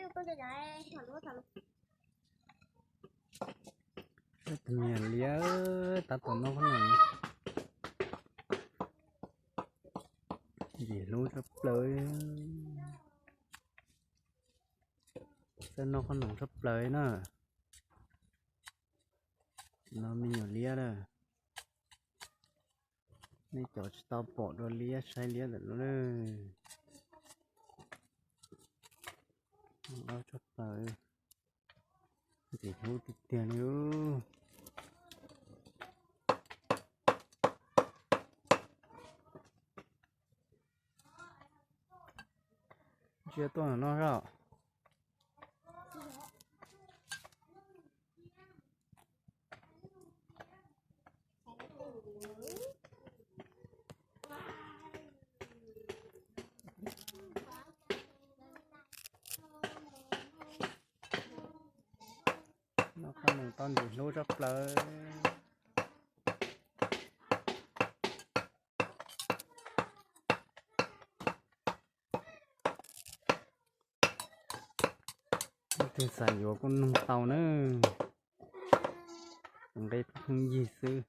Tus me nyuam liab tab tom noj qhob noom, ntxim hlub tshaj plaws. Txawj noj qhob noom tshaj plaws na. No me nyuam liab lawm. Nej cov tsis tau pom dua liab saib liab ntawm no na. Tshaj plaws, ntxim hlub tiag tiag li. Ntsia tuaj no soj. Noj qhob noom tau ntxim hlub tshaj plaws. Leej twg xav yuav kuj noog tau na. Tus nqe pheej yig xwb.